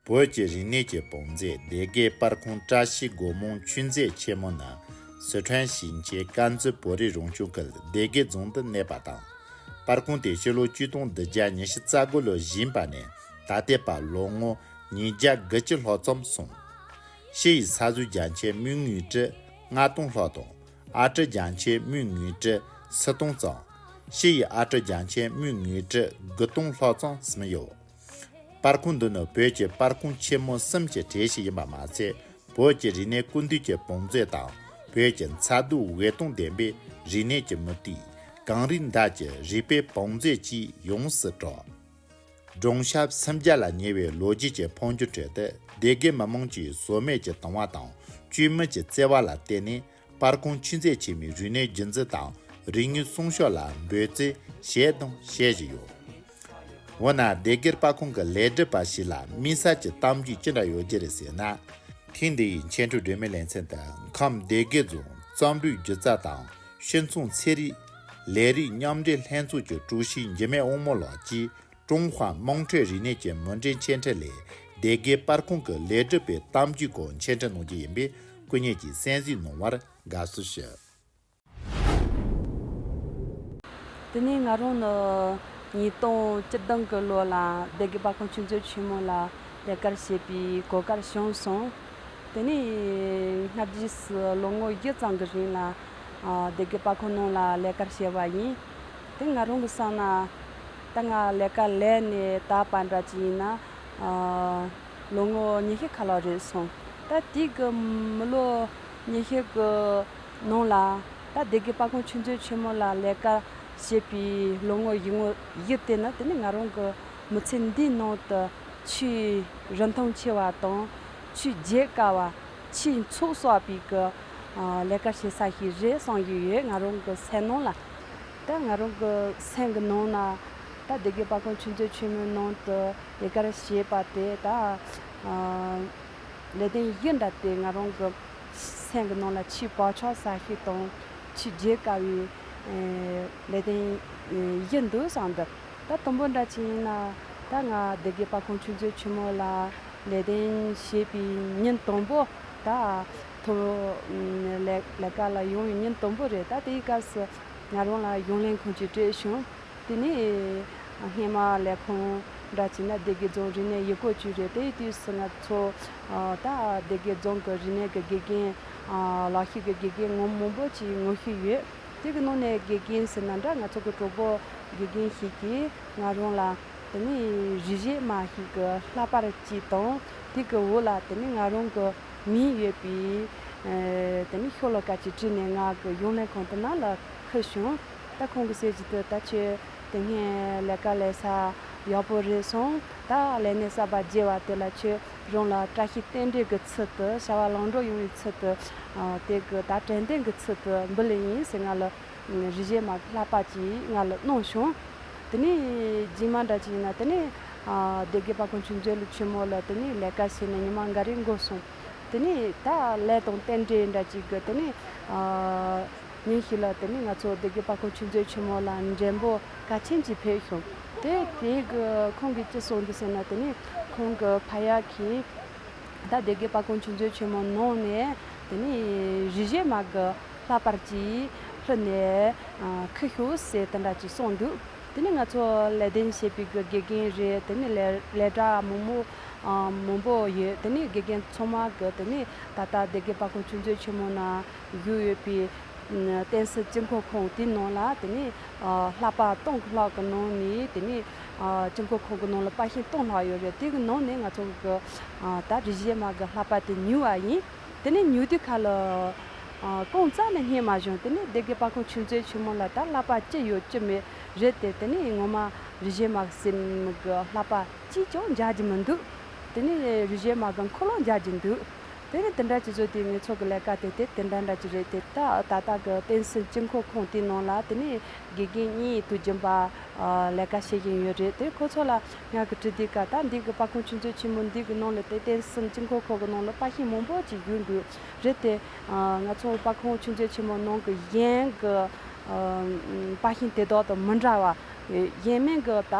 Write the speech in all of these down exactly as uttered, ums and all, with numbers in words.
བོད་ཀྱི་རིག་གནས་ཀྱི་བང་མཛོད་སྡེ་དགེ་པར་ཁང་བཀྲ་ཤིས་སྒོ་མང་ཆོས་མཛོད་ཆེན་མོ་ནི་སི་ཁྲོན་ཞིང་ཆེན་དཀར་མཛེས་བོད་རིགས་རང་སྐྱོང་ཁུལ་སྡེ་དགེ་རྫོང་དུ་གནས་པ་དང་། པར་ཁང་དེ་ཕྱི་ལོ་ཆིག་སྟོང་བདུན་བརྒྱ་ཉི་ཤུ་རྩ་དགུ་ལོ་བཞེངས་པ་ནས་ད་ལྟའི་བར་ལོ་ངོ་ཉིས་བརྒྱ་དགུ་བཅུ་ལྷག་ཙམ་སོང་། ཕྱི་ཡི་ས་ཟུར་རྒྱ་ཆེན་མིག་དངོས་གྲུབ་ལྔ་སྟོང་ལྷག་དང་། ཨ་གྲུ་རྒྱ་ཆེན་མིག་དངོས་གྲུབ་སུམ་སྟོང་ཙམ། ཕྱི་ཡི་ཨ་གྲུ་རྒྱ་ཆེན་མིག་དངོས་གྲུབ་དགུ་སྟོང་ལྷག་ཙམ་ཟིན་ཡོད། པར་ཁང་འདི་ནི་བོད་ཀྱི་པར་ཁང་ཆེན་མོ་གསུམ་གྱི་གྲས་ཤིག་ཡིན་པ་མ་ཚད། བོད་ཀྱི་རིག་གནས་ཀུན་བཏུས་ཀྱི་བང་མཛོད་དང་། བོད་ཀྱི་མཚར་སྡུག་འོད་སྟོང་ལྡན་པའི་རིག་གནས་ཀྱི་མུ་ཏིག་གངས་རིའི་འདབས་ཀྱི་རིག་པའི་བང་མཛོད་ཅེས་ཡོངས་སུ་གྲགས། སྦྲང་ཞབས་སུམ་བརྒྱ་ལ་ཉེ་བའི་ལོ་རྒྱུས་ཀྱི་འཕོ་འགྱུར་ཁྲོད་དུ། སྡེ་དགེ་མི་དམངས་ཀྱིས་ཟོལ་མེད་ཀྱི་དང་བ་དང་སྤྱོད་མི་གྱི་བརྩེ་བ་ལ་བརྟེན་ནས། པར་ཁང་ཆོས་མཛོད་ཆེན་མོའི་རིག་གནས་རྒྱུན་འཛིན་དང་རིག་དངོས་སྲུང་སྐྱོབ་ལ་འབད་བརྩོན་བྱས་དང་བྱེད་བཞིན་ཡོད། འོ་ན་སྡེ་དགེ་པར་ཁང་གི་ལས་སྒྲུབ་པ་ཞིག་ལ་དམིགས་བསལ་གྱི་གཏམ་རྒྱུད་ཅི་འདྲ་ཡོད་རྒྱུ་རེད་ཟེར་ན། ཐེངས་འདིའི་འཆད་ཁྲིད་སྒྲོན་མེའི་ལེ་ཚན་དུ་ཁམས་སྡེ་དགེ་རྫོང་རྩོམ་རིག་སྒྱུ་རྩལ་དང་སྤྱི་ཚོགས་ཚན་རིག་ལས་རིགས་མཉམ་འབྲེལ་ལྷན་ཚོགས་ཀྱི་ཀྲུའུ་ཞི་འགྱུར་མེད་དབང་མོ་ལགས་ཀྱིས། ཀྲུང་ཧྭ་དམངས་ཁྲོད་རིག་གནས་ཀྱི་མུ་འབྲེལ་འཆད་ཁྲིད་ལས་སྡེ་དགེ་པར་ཁང་གི་ལས་སྒྲུབ་པའི་གཏམ་རྒྱུད་སྐོར་འཆད་ཁྲིད་གནང་རྒྱུ་ཡིན་པས། སྐུ་ཉིད་ཀྱིས་གསན་གཟིགས་གནང་བར་དགའ་བསུ་ཞུ། དེ་ནས་ང་རང་ནི་ཉིས་སྟོང་བཅུ་བདུན་གི་ལོ་ལ་སྡེ་དགེ་པར་ཁང་ཆོས་མཛོད་ཆེན་མོ་ལ་ལས་ཀ་བྱེད་པའི་གོ་སྐབས་བྱུང་སོང་། དེ་ནས་སྔ་རྗེས་སུ་ལོ་ངོ་བཞི་ཙམ་གྱི་རིང་ལ་ཨ་སྡེ་དགེ་པར་ཁང་ནང་ལ་ལས་ཀ་བྱས་པ་ཡིན། དེ་ང་རང་གི་བསམ་ན་ད་ང་ལས་ཀ་ལས་ནས་ད་བར་འདྲ་ཅིག་ཡིན་ན་ཨ་ལོ་ངོ་ཉི་ཤུ་ཁ་ལྷག་རེད་སོང་། ད་དེའི་གི་མི་ལོ་ཉི་ཤུ་གི་ནང་ལ་ད་སྡེ་དགེ་པར་ཁང་ཆོས་མཛོད་ཆེན་མོ་ལ་ལས་ཀ་བྱེད་པའི་ལོ་ངོ་བཞི་ངོ་བཞི་དེ་ནི་དེ་ནི་ང་རང་གི་མི་ཚེ་འདིའི་ནང་དུ་ཆེས་རིན་ཐང་ཆེ་བ་དང་ཆེས་བརྗེད་དཀའ་བ། ཆེས་ཚོགས་གསོག་པའི་གི་ཨ་ལས་ཀ་བྱེད་ས་ཞིག་རེད་བསམ་གྱི་ཡོད། ང་རང་གི་སེམས་ནང་ལ། ད་ང་རང་གི་སེམས་ཀྱི་ནང་ན་ད་སྡེ་དགེ་པར་ཁང་ཆོས་མཛོད་ཆེན་མོའི་ནང་དུ་ལས་ཀ་བྱེད་པ་དེ་ད་ཨ་ལས་དོན་བཞི་འདྲ་དེ་ང་རང་གི་སེམས་ཀྱི་ནང་ལ་ཆེས་བག་ཆགས་ཟ་ཞིག་དང་ཆེས་བརྗེད་དཀའ་བའི་ཨེ་ལས་དོན་བཞི་འདུག་བསམ་འདུག་ད་དང་པོ་འདྲ་ཅིག་ཡིན་ན་ད་ང་སྡེ་དགེ་པར་ཁང་ཆོས་མཛོད་ཆེན་མོ་ལ་ལས་དོན་བྱེད་པའི་ཉིན་དང་པོ། ད་ཐོ་ལས་ལས་ཀ་ལ་ཡོང་བའི་ཉིན་དང་པོ་རེད། ད་དེའི་སྐབས་སུ་ང་རང་ལ་གཞུང་ལས་ཁང་ཅིག་སྤྲད་བྱུང་། དེ་ནས་སྔས་མ་ལས་ཁུངས་འདྲ་བྱས་ན་སྡེ་དགེ་རྫོང་རིག་གནས་ཡུལ་སྐོར་ཅུས་རེད། དེའི་དུས་སུ་ང་ཚོ་ད་སྡེ་དགེ་རྫོང་གི་རིག་གནས་ཀྱི་དགེ་རྒན་ལག་ཤེས་ཀྱི་དགེ་རྒན་ངོ་མ་མང་པོ་ཅིག་ངོ་ཤེས་ཡོད། དེ་གི་ནང་ནས་དགེ་རྒན་ཟེར་ན་འདྲ་ང་ཚོ་གི་གྲོགས་པོ་དགེ་རྒན་ཞིག་གིས་ང་རང་ལ་དེ་ནས་རིག་གཞས་མ་ཞིག་གི་ལྷག་པར་ཅིག་དང་དེ་གི་འོག་ལ་དེ་ནས་ང་རང་གི་མིང་ཡོད་པའི་ཨེ་དེ་ནས་ཤོ་ལོ་ཀ་ཅིག་བྲིས་ནས་ང་གི་གཞུང་ལས་ཁང་དེ་ནང་ལ་ཁུར་བྱུང་། ད་ཁོང་གིས་ཟེར་གྱི་འདུག་ད་ཁྱོད་དེ་སྔའི་ལས་ཀ་ལས་ས་ཡག་པོ་རེད་སོང་། ད་ལས་གནས་གསར་པ་བརྗེ་བ་དེ་ལ་ཁྱོད་རང་ལ་བཀྲ་ཤིས་རྟེན་འབྲེལ་གྱི་ཚུལ་དུ་བྱ་བ་ལམ་འགྲོ་ཡོང་བའི་ཚུལ་དུ་ཨ་དེ་གི་ད་དྲན་རྟེན་གྱི་ཚུལ་དུ་འབུལ་ལེ་ཡིན་ཟེར་ང་ལ་རིག་གཞས་མ་གི་ལྷག་པ་ཅིག་ང་ལ་གནང་བྱུང་། དེ་ནས་རྗེས་མ་འདྲ་ཅིག་ཡིན་ན་དེ་ནས་ཨ་སྡེ་དགེ་པར་ཁང་ཆོས་མཛོད་ལ་ཆེན་མོ་ལ་དེ་ནས་ལས་ཀ་བྱས་ནས་ཉི་མ་འགའ་རེ་འགོར་སོང་། དེ་ནས་ད་ལས་དང་རྟེན་འབྲེལ་འདྲ་ཅིག་གི་དེ་ནས་ཨ་ཉིན་ཞིག་ལ་དེ་ནས་ང་ཚོ་སྡེ་དགེ་པར་ཁང་ཆོས་མཛོད་ཆེན་མོ་ལ་མགྲོན་པོ་གལ་ཆེན་ཅིག་ཕེབས་བྱུང་། དེ་དེ་གི་ཁོང་གིས་ཅི་གསུངས་འདུག་ཟེར་ན་དེ་ནས་ཁོང་གི་ཕ་ཡག་གིས་ད་སྡེ་དགེ་པར་ཁང་ཆོས་མཛོད་ཆེན་མོ་ནང་ནས་དེ་ནས་རིག་གཞས་མ་གི་ལྷག་པར་ཅིག་ཕུལ་ནས་ཨ་ཁུར་ཤོག་ཟེར་དེ་འདྲ་ཅིག་གསུངས་འདུག་དེ་ནས་ང་ཚོ་ལས་དོན་བྱེད་པའི་གི་དགེ་རྒན་རེད། དེ་ནས་ལས་ལས་གྲྭ་མང་མོ་ཨ་མང་པོ་ཡོད། དེ་ནས་དགེ་རྒན་ཚང་མ་གི་དེ་ནས་ད་ལྟ་སྡེ་དགེ་པར་ཁང་ཆོས་མཛོད་ཆེན་མོ་ན་བཞུགས་ཡོད་པའི་བསྟན་སྲིད་སྤྱི་ཁོག་ཁང་དེའི་ནང་ལ་དེ་ནས་ཨ་ལྷག་པ་སྟོང་ལྷག་གི་ནང་ནས་དེ་ནས་ཨ་སྤྱི་ཁོག་ཁང་གི་ནང་ལ་པར་ཤིང་སྟོང་ལྷག་ཡོད་རེད། དེ་གི་ནང་ནས་ང་ཚོ་གི་ཨ་ད་རིག་གཞས་མ་གི་ལྷག་པ་དེ་ཉོས་པ་ཡིན། དེ་ནས་ཉོས་དུས་ཁ་ལ་ཨ་གང་རྩ་ནས་རྙེད་མ་བྱུང་། དེ་ནས་སྡེ་དགེ་པར་ཁང་ཆོས་མཛོད་ཆེན་མོ་ལ་ད་ལྷག་པ་ཅི་ཡོད་ཅི་མེད་རེད་དེ། དེ་ནས་ངོ་མ་རིག་གཞས་མ་གི་སེམས་གི་ལྷག་པ་ཅིས་ཀྱང་འཇགས་ཀྱི་མི་འདུག་དེ་ནས་རིག་གཞས་མ་གི་འཁོར་ལོ་འཇགས་ཀྱི་འདུག་དེ་ནས་དེ་འདྲ་ཅིག་བཟོས་ཏེ་ངེད་ཚོ་གི་ལས་ཀ་དེ་དེ་དེ་འདྲ་འདྲ་ཅིག་རེད་དེ། ད་ད་ལྟ་གི་བསྟན་སྲིད་སྤྱི་ཁོག་ཁང་དེའི་ནང་ལ་དེ་ནས་དགེ་རྒན་གཉིས་དུས་རྒྱུན་པ་ལས་ཀ་བྱེད་བཞིན་ཡོད་རེད་དེ། ཁོ་ཚོ་ལ་ང་གི་དྲི་དུས་ཀ་ད་འདི་གི་པར་ཁང་ཆུང་ཚོད་ཆེན་མོ་འདི་གི་ནང་ལ་དེ་བསྟན་སྲིད་སྤྱི་ཁོག་ཁང་གི་ནང་ལ་པར་ཤིང་མང་པོ་ཅིག་བཞུགས་འདུག་རེད་དེ། ང་ཚོ་པར་ཁང་ཆུང་ཚོད་ཆེན་མོ་ནང་གི་གཞན་གི་པར་ཤིང་དེ་དག་དང་མི་འདྲ་བ། ཡིན་མིན་གྱི་ད་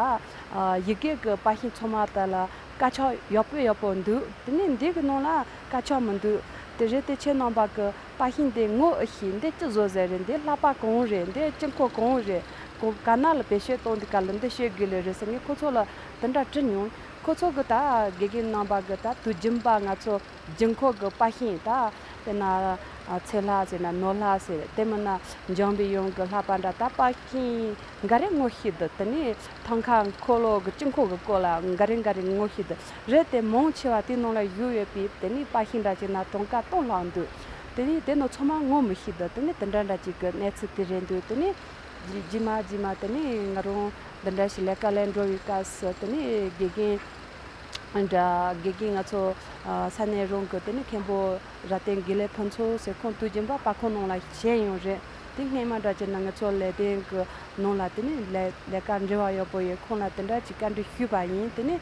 ཡི་གེ་གི་པར་ཤིང་ཚང་མ་དག་ལ་དཀར་ཆག་ཡག་པོ་ཡག་པོ་འདུག་དེ་ནས་འདི་གི་ནང་ལ་དཀར་ཆག་མི་འདུག་དེ་རེད་དེ། ཁྱེད་རྣམ་པ་གི་པར་ཤིང་འདི་ངོ་ཨེ་ཤེས། འདི་ཅི་བཟོ་ཟེར་རེད། འདི་ལྷག་པ་གང་རེད། འདི་དཀྱིལ་འཁོར་གང་རེད། ག་ན་ལ་བེད་སྤྱོད་གཏོང་དུས་ག་ལ་འདི་ཤེས་དགོས་ལེ་རེད་ཟེར། ངས་ཁོ་ཚོ་ལ་དེ་འདྲ་དྲིས་མྱོང་། ཁོ་ཚོ་གི་ད་དགེ་རྒན་རྣམ་པ་གི་ད་དུས་རྒྱུན་པ་ང་ཚོ་དཀྱིལ་འཁོར་གི་པར་ཤིང་ད་དཔེར་ན་ཚེ་ལྷ་ཟེར་ན་ནོར་ལྷ་ཟེར། དེ་མིན་ན་འཇམ་པའི་དབྱངས་གི་ལྷག་པ་འདྲ། ད་པར་ཤིང་འགའ་རེ་ངོ་ཤེས་འདུག་དེ་ནས་ཐང་ཁ་འཁོར་ལོ་གི་དཀྱིལ་འཁོར་གི་སྐོར་ལ་འགའ་རེ་འགའ་རེ་ངོ་ཤེས་འདུག་རེད་དེ། མང་ཆེ་བ་དེའི་ནང་ལ་བཞུགས་ཡོད་པའི་དེ་ནས་པར་ཤིང་འདྲ་ཅིག་ན་གྲངས་ཀ་སྟོང་ལྷག་འདུག་དེ་ནས་དེ་ནི་ཚང་མ་ངོ་མི་ཤེས་འདུག་དེ་ནས་དེ་འདྲ་འདྲ་ཅིག་གི་གནས་ཚུལ་དེ་རེད་འདུག་དེ་ནས་རྗེས་མ་རྗེས་མ་དེ་ནས་ང་རང་འདི་འདྲ་ཞིག་ལས་ཀ་ལས་འགྲོ་བའི་སྐབས་སུ་དེ་ནས་དགེ་རྒན་འདྲ་དགེ་རྒན་ང་ཚོ་ས་གནས་རང་གི་དེ་ནས་མཁན་པོ་རྭ་སྟེང་དགེ་ལེགས་ཕུན་ཚོགས་ཟེར། ཁོང་དུས་རྒྱུན་པ་པར་ཁང་ནང་ལ་བྱས་ཡོང་རེད། དེ་སྔས་མ་འདྲ་བྱས་ན་ང་ཚོ་ལས་དོན་གི་ནང་ལ་དེ་ནས་ལས་ལས་ཀ་འབྲེལ་བ་ཡོད་པོ་ཡོད། ཁོང་ལ་དེ་འདྲ་ཅིག་བཀའ་འདྲི་ཞུས་པ་ཡིན། དེ་ནས་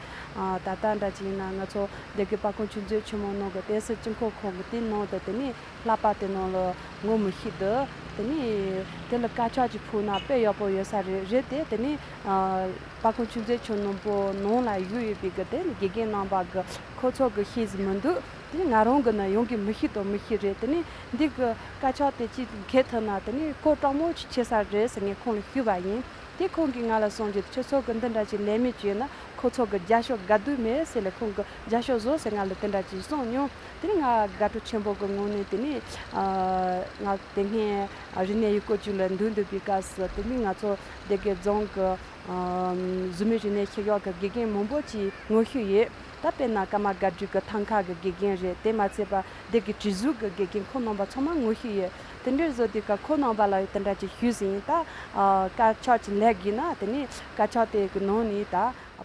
ད་ལྟ་འདྲ་ཅིག་ཡིན་ན་ང་ཚོ་སྡེ་དགེ་པར་ཁང་ཆུ་མཛོད་ཆེན་མོ་ནང་གི་བསྟན་སྲིད་དཀྱིལ་འཁོར་ཁང་གི་དེའི་ནང་དུ་དེ་ནས་ལྷག་པ་དེ་ནང་ལ་ངོ་མི་ཤེས་འདུག་དེ་ནས་དེ་ལ་དཀར་ཆག་ཅིག་ཕུབ་ན་དཔེ་ཡག་པོ་ཡོད་ས་རེད། རེད་དེ། དེ་ནས་པར་ཁང་ཆུ་མཛོད་ཆེན་མོ་ནང་ལ་བཞུགས་ཡོད་པའི་གི་དེ་ནས་དགེ་རྒན་རྣམ་པ་གི་ཁོ་ཚོ་གི་ཤེས་ཀྱི་མི་འདུག་དེ་ནས་ང་རང་གི་ནི་ཡོང་གི་མི་ཤེས་དང་མི་ཤེས་རེད། དེ་ནས་འདི་གི་དཀར་ཆག་དེ་ཅིག་འཁྱེར་ཐུབ་ན་དེ་ནས་ཁོ་སྤྲང་མོ་ཅིག་བྱེད་ས་རེད་ཟེར་ངས་ཁོང་ལ་ཞུས་པ་ཡིན། དེ་ཁོང་གིས་ང་ལ་གསུངས་རྒྱུ། ཁྱོད་ཚོ་གི་འདི་འདྲ་ཅིག་ལས་མེད་ཅིག་ཡོད་ན་ཁོ་ཚོ་གི་རྒྱབ་སྐྱོར་དགའ་སྡུག་མེད་ཟེར་ལས། ཁོང་གི་རྒྱབ་སྐྱོར་བཟོ་ཟེར་ང་ལ་དེ་འདྲ་ཅིག་གསུངས་མྱོང་། དེ་ནས་ང་དགའ་སྤྲོ་ཆེན་པོ་གི་ངང་ནས་དེ་ནས་ང་དེ་སྔའི་རིག་གནས་ཡུལ་སྐོར་ཅིག་ལ་འདུག་འདུག་པའི་སྐབས་སུ་དེ་ནས་ང་ཚོ་སྡེ་དགེ་རྫོང་གི་གཟུགས་མེད་རིག་གནས་ཤེས་ཡོན་གྱི་དགེ་རྒན་མང་པོ་ཅིག་ངོ་ཤེས་ཡོད། ད་དཔེར་ན་ཀརྨ་དགའ་སྒྲོན་གྱི་ཐང་ཁ་གི་དགེ་རྒན་རེད། དེ་མ་ཚད་པ་སྡེ་དགེ་བྲིས་གཟུགས་ཀྱི་དགེ་རྒན་ཁོང་རྣམ་པ་ཚང་མ་ངོ་ཤེས་ཡོད། དེ་འདྲའི་བཟོ་དུས་ཀ་ཁོང་རྣམ་པ་ལ་དེ་འདྲ་ཅིག་ཞུས་ཟིན། ད་དཀར་ཆག་ཅིག་ལས་དགོས་ན་དེ་ནས་དཀར་ཆག་དེ་གི་ནང་ནས་ད་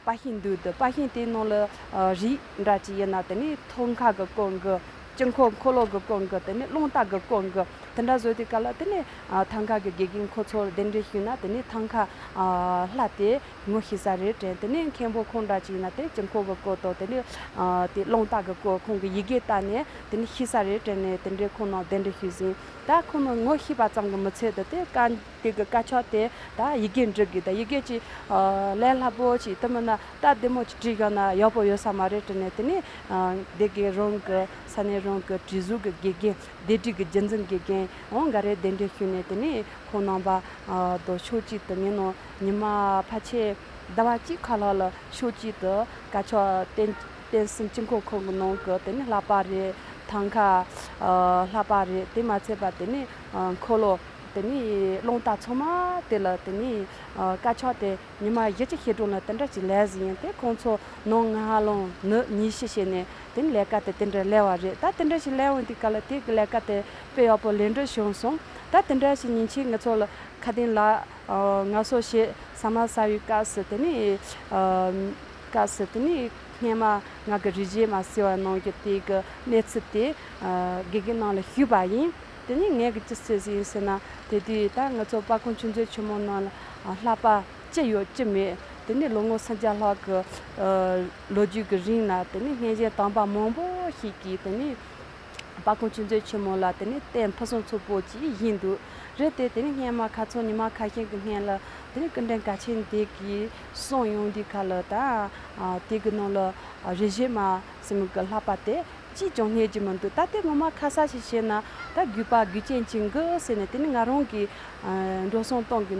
པར་ཤིང་འདུག་དེ་པར་ཤིང་དེའི་ནང་ལ་རིགས་འདྲ་ཅིག་ཡིན་ན་དེ་ནས་ཐང་ཁ་གི་སྐོར་གི། དཀྱིལ་འཁོར་འཁོར་ལོ་གི་སྐོར་གི། དེ་ནས་རླུང་རྟ་གི་སྐོར་གི། དེ་འདྲ་བཟོས་དུས་ཀ་ལ་དེ་ནས་ཐང་ཁ་གི་དགེ་རྒན་ཁོ་ཚོར་གདན་འདྲེན་ཞུས་ན་དེ་ནས་ཐང་ཁ་ལྷ་དེ་ངོ་ཤེས་ས་རེད་དྲན། དེ་ནས་མཁན་པོ་ཁོང་འདྲ་ཅིག་ཡིན་ན་དེ་དཀྱིལ་འཁོར་གི་སྐོར་དང་དེ་ནས་དེ་རླུང་རྟ་གི་སྐོར་ཁོང་གི་ཡི་གེ་ལྟ་ནས་དེ་ནས་ཤེས་ས་རེད་དྲན་ནས་དེ་འདྲའི་ཁོང་རྣམས་གདན་འདྲེན་ཞུས་ཟིན། ད་ཁོང་རྣམས་ངོ་ཤེས་པ་ཙམ་གྱིས་མི་ཚད་དེ་དེ་དཀར་དེ་གི་དཀར་ཆག་དེ་ད་ཡི་གེ་འབྲི་དགོས། ད་ཡི་གེ་ཅིག་ལས་སླ་པོ་ཅིག་དེ་མིན་ན་ད་བདེ་མོ་ཅིག་བྲིས་བཞག་ན་ཡག་པོ་ཡོད་ས་མ་རེད་དྲན་ནས། དེ་ནས་སྡེ་དགེ་རང་གི་ས་གནས་རང་གི་བྲིས་གཟུགས་ཀྱི་དགེ་རྒན། སྡེ་བྲིས་ཀྱི་རྒྱུན་འཛིན་དགེ་རྒན་འོང་འགའ་རེ་གདན་འདྲེན་ཞུས་ནས། དེ་ནས་ཁོང་རྣམ་པ་དང་ཕྱོགས་གཅིག་ཏུ་ངས་ནོ་ཉི་མ་ཕལ་ཆེར་ཟླ་བ་གཅིག་ཁ་ལྷག་ལ་ཕྱོགས་གཅིག་ཏུ་དཀར་ཆག་བསྟན་བསྟན་སྲིད་དཀྱིལ་འཁོར་ཁང་གི་ནང་གི་དེ་ནས་ལྷག་པ་རེད། ཐང་ཁ་ལྷག་པ་རེད། དེ་མ་ཚད་པ་དེ་ནས་འཁོར་ལོ། དེ་ནས་རླུང་རྟ་ཚང་མ་དེ་ལ་དེ་ནས་དཀར་ཆག་དེ་ཉི་མ་བཞི་བཅུ་ཞེ་གྲངས་ལ་དེ་འདྲ་ཅིག་ལས་ཟིན་ཡིན། དེ་ཁོང་ཚོ་ནང་ང་ལོང་ནུ་ཉི་ཤུ་བྱས་ནས་དེ་ནས་ལས་ཀ་དེ་དེ་འདྲ་ལས་པ་རེད། ད་དེ་འདྲ་ཞིག་ལས་འོང་དུས་ཀ་ལ་དེ་གི་ལས་ཀ་དེ་དཔེ་ཡག་པོ་ལས་འགྲུབ་བྱུང་སོང་། ད་དེ་འདྲ་ཞིག་ཉིན་ཕྱེད་ང་ཚོ་ལ་ཁ་དན་ལ་ངལ་གསོ་བྱེད་ས་མ་ཟ་བའི་སྐབས་སུ་དེ་ནས་སྐབས་སུ་དེ་ནས་སྔས་མ་ང་གི་རིག་བྱེད་མ་ཟེར་བ་ནང་གི་དེ་གི་གནས་ཚུལ་དེ་དགེ་རྒན་རྣམས་ལ་ཞུས་པ་ཡིན། དེ་ནས་ངས་གི་ཅི་ཟེར་ཟིན་ཟེར་ན། དེ་དུས་ད་ང་ཚོ་པར་ཁང་ཆུ་མཛོད་ཆེན་མོ་ནང་ལ་ལྷག་པ་ཅི་ཡོད་ཅི་མེད། དེ་ནས་ལོ་ངོ་སུམ་བརྒྱ་ལྷག་གི་ལོ་རྒྱུས་ཀྱི་རིང་ལ་དེ་ནས་སྔོན་བྱོན་དམ་པ་མང་པོ་ཞིག་གིས་དེ་ནས་པར་ཁང་ཆུ་མཛོད་ཆེན་མོ་ལ་དེ་ནས་རྟེན་ཕུན་སུམ་ཚོགས་པོ་ཅིག་བཞེངས་འདུག་རེད་དེ། དེ་ནས་སྔས་མ་ཁ་སང་ཉི་མ་ཁ་ཤས་ཀྱི་སྔོན་ལ་དེ་ནས་སྐུ་མགྲོན་གལ་ཆེན་དེ་གིས་གསུངས་ཡོང་དུས་ཁ་ལ་ད་དེ་གི་ནང་ལ་རིག་བྱེད་མ་ཟེར་མི་གི་ལྷག་པ་དེ་ཅིས་ཀྱང་རྙེད་ཀྱི་མི་འདུག་ད་དེ་ངོ་མ་ཁ་གསལ་ཞིག་བཤད་ན་ད་དགོས་པ་དགོས་ཅན་ཅིག་འགི་ཟེར་ནས། དེ་ནས་ང་རང་གིས་འགྲོ་སོང་གཏོང་གི་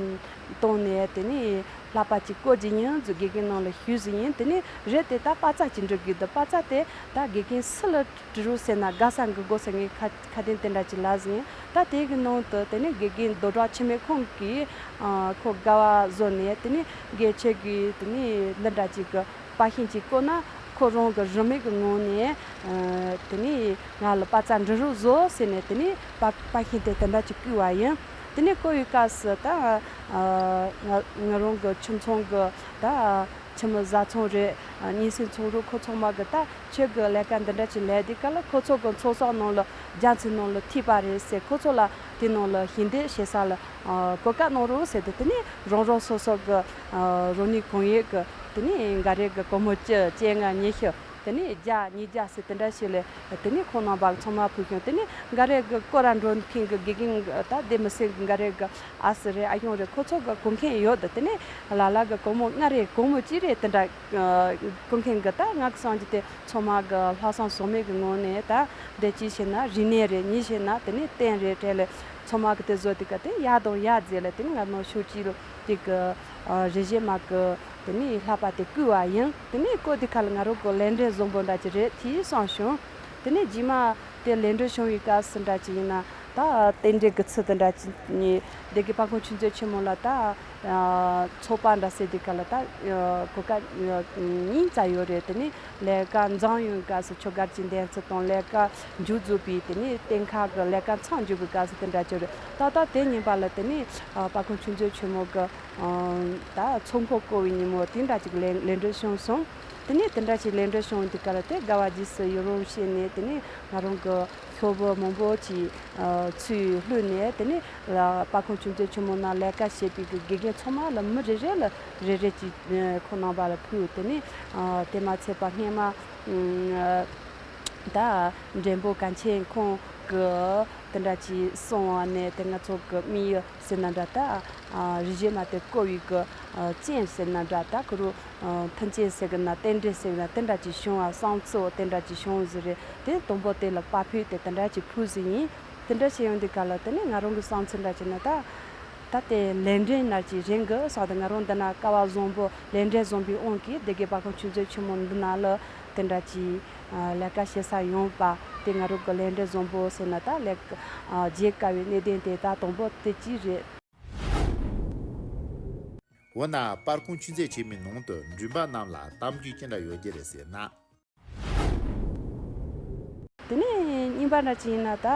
གཏོང་ནས་དེ་ནས་ལྷག་པ་ཅིག་བཀོད་རྒྱུ་ཡིན་ཟེར་དགེ་རྒན་རྣམས་ལ་ཞུས་ཟིན་ཡིན། དེ་ནས་རེད་དེ། ད་པར་རྩ་ཅིག་འབྲི་དགོས་འདུག་པར་རྩ་དེ་ད་དགེ་རྒན་སུ་ལ་འབྲི་རོགས་ཟེར་ན་དགའ་ས་འགི་དགོས་ཟེར་ངས་ཁ་ཁ་དན་དེ་འདྲ་ཅིག་ལབ་ཟིན་ཡིན། ད་དེ་གི་ནང་དུ་དེ་ནས་དགེ་རྒན་རྡོ་གྲགས་འཆི་མེད་ཁོང་གིས་ཁོ་དགའ་བ་བཟོ་ནས། དེ་ནས་དགེ་ཆེ་གི་དེ་ནས་འདི་འདྲ་ཅིག་གི་པར་ཤིང་ཅིག་བཀོད་ན་ཁོ་རང་གི་རིན་མེད་ཀྱི་ངང་ནས་དེ་ནས་ང་ལ་པར་རྩ་འབྲི་རོགས་བཟོ་ཟེར་ནས་དེ་ནས་པར་པར་ཤིང་དེ་དེ་འདྲ་ཅིག་བརྐུས་པ་ཡིན། དེ་ནས་བརྐུས་པའི་སྐབས་སུ་ད་ང་ང་རང་གི་ཁྱིམ་ཚང་གི་ད་ཁྱིམ་མི་བཟའ་ཚང་རེད། གཉེན་སྲིང་ཚོང་རོགས་ཁོ་ཚང་མ་གི་ད་ཁྱོད་ཀྱི་ལས་ཀ་འདི་འདྲ་ཅིག་ལས་དུས་ཀ་ལ་ཁོ་ཚོ་གི་ཚོང་ཟོག་ནང་ལ་རྒྱ་མཚོའི་ནང་ལ་ཐིགས་པ་རེད་ཟེར། ཁོ་ཚོ་ལ་དེ་ནང་ལ་ཞལ་འདེབས་བྱེད་ས་ལ་གོ་སྐབས་གནང་རོགས་ཟེར་ཏེ། དེ་ནས་རང་རང་སོ་སོ་གི་རང་ནུས་གང་ཡོད་གི་དེ་ནས་འགའ་རེ་གི་སྒོར་མོ་བཅུ་བཅོ་ལྔ་ཉི་ཤུ་ དེ་ནས་བརྒྱ་ཉིས་བརྒྱ་ཟེར་དེ་འདྲ་ཞིག་ལས་དེ་ནས་ཁོང་རྣམ་པ་ཚང་མ་ཕུལ་ཤོང་། དེ་ནས་འགའ་རེ་གི་སྐོར་ར་འགྲོ་མཁན་གི་དགེ་རྒན་གི་ད་སྡེ་མི་སེར་གི་འགའ་རེ་གི་ཨ་ཟེར་རེད། ཨ་ཡོང་རེད། ཁོ་ཚོ་གི་གོ་མཁན་ཡོད་དེ། དེ་ནས་ལ་ལ་གི་སྒོར་མོ་ལྔ་རེ་སྒོར་མོ་གཅིག་རེ་དེ་འདྲ་གོ་མཁན་གི། ད་ང་གི་བསམ་རྒྱུ་དེ་ཚང་མ་གི་ལྷག་བསམ་ཟོལ་མེད་གི་ངང་ནས་ད་འདི་གཅིག་བྱས་ན་རིག་གནས་རེད། གཉིས་བྱས་ན་དེ་ནས་རྟེན་རེད། དེ་ལས་ཚང་མ་གི་དེ་བཟོ་དེ་ག་དེ་ཡག་དང་ཡག་མཛད་ལ། དེ་ནས་ང་ནོ་ཤོག་ཅིག་ལ་དེ་གི་རེ་ཞེ་མ་གི་དེ་ནས་ལྷག་པ་དེ་བསྐུལ་བ་ཡིན། དེ་ནས་བསྐུལ་དེ་ཁ་ལ་ང་རང་གི་ལས་འབྲེལ་བཟང་པོ་འདྲ་ཅིག་རེད་དེ་བསམ་བྱུང་། དེ་ནས་རྗེས་མ་དེ་ལས་འབྲེལ་བྱུང་བའི་སྐབས་སུ་འདྲ་ཅིག་ཡིན་ན་ད་རྟེན་འབྲེལ་གི་ཚུལ་དུ་འདྲ་ཅིག་ནི་སྡེ་དགེ་དཔལ་ཁང་ཆོས་མཛོད་ཆེན་མོ་ལ་ད་ཚོགས་པ་འདྲ་ཟེར་དེ་ག་ལ་ད་གོ་སྐབས་གཉིས་ཙམ་ཡོད་རེད། དེ་ནས་ལས་ཀ་འཛམ་ཡོང་སྐབས་སུ་ཆོས་སྒར་གྱི་འདེམས་ཚུལ་དང་ལས་ཀ་མཇུག་རྫོགས་པའི་དེ་ནས་གཏན་འཁེལ་གྱི་ལས་ཀ་མཚམས་འཇོག་པའི་སྐབས་སུ་དེ་འདྲ་བྱུང་རེད། ད་ལྟ་དེ་ཉིན་པ་ལ་དེ་ནས་དཔལ་ཁང་ཆོས་མཛོད་ཆེན་མོ་གི་ད་ཚོགས་འཁོར་བསྐོར་བའི་ཉིན་མོ་དེ་འདྲ་ཅིག་ལས་ལས་འབྲེལ་བྱུང་སོང་། དེ་ནས་དེ་འདྲ་ཅིག་ལས་འབྲེལ་བྱུང་དེ་ག་ལ་དེ་དགའ་བ་རྗེས་སུ་ཡི་རང་བྱས་ནས། དེ་ནས་ང་རང་གི་ཕྱོགས་བུ་མང་པོ་ཅིག་ཚུར་ལྷོད་ནས། དེ་ནས་དཔལ་ཁང་ཆོས་མཛོད་ཆེན་མོ་ནང་ལས་ཀ་བྱེད་པའི་གི་དགེ་རྒན་ཚང་མ་ལ་མི་རེ་རེ་ལ་རེ་རེ་ཅིག་ཁོང་རྣམ་པ་ལ་ཕུལ། དེ་ནས་དེ་མ་ཚད་པ་སྔས་མ་ད་འདྲེན་པོ་གངས་ཅན་ཁོང་གི་དེ་འདྲ་ཅིག་གསུང་བ་ནས། དེ་ང་ཚོ་གི་དམིགས་ཡུལ་ཟེར་ན་འདྲ། ད་རིག་གཞུང་མ་དེ་བསྐོར་བའི་གི་རྐྱེན་ཟེར་ན་འདྲ། ད་ཁོ་རུ་མཐུན་རྐྱེན་ཟེར་གི་ན་རྟེན་འབྲེལ་ཟེར་གི་ན་དེ་འདྲ་ཅིག་བྱུང་བ། བསམ་ཚུལ་དེ་འདྲ་ཅིག་བྱུང་ཟིག་རེད། དེ་དང་པོ་དེ་ལ་བཀའ་ཕུལ་ཏེ་དེ་འདྲ་ཅིག་ཕུལ་ཟིག་ཡིན། དེ་འདྲ་བྱས་ཡོང་དུས་ག་ལ་དེ་ནས་ང་རང་གི་བསམ་ཚུལ་འདྲ་བྱས་ན་ད་ད་དེ་ལས་འབྲེལ་འདྲ་ཅིག་རན་གི་བསམ་སྟེ། ང་རང་འདི་ན་སྐལ་བ་བཟང་པོ་ལས་འབྲེལ་བཟང་པོའི་དབང་གིས་སྡེ་དགེ་དཔལ་ཁང་ཆོས་མཛོད་ཆེན་མོ་འདི་ན་ལ་དེ་འདྲ་ཅིག་ལས་ཀ་བྱེད་ས་ཡོང་བ་དེ་ང་རང་གི་ལས་འབྲེལ་བཟང་པོ་ཟེར་ན་ད་ལས་བརྗེད་དཀའ་བའི་གནད་དོན་དེ་ད་དང་པོ་དེ་གཅིག་རེད། འོ་ན་དཔལ་ཁང་ཆོས་མཛོད་ཆེན་མོའི་ནང་དུ་མགྲོན་པོ་རྣམས་ལ་གཏམ་རྒྱུད་ཅི་འདྲ་ཡོད་རྒྱུ་རེད་ཟེར་ན། དེ་ནས་རྙིང་པ་འདྲ་ཅིག་ཡིན་ན་ད་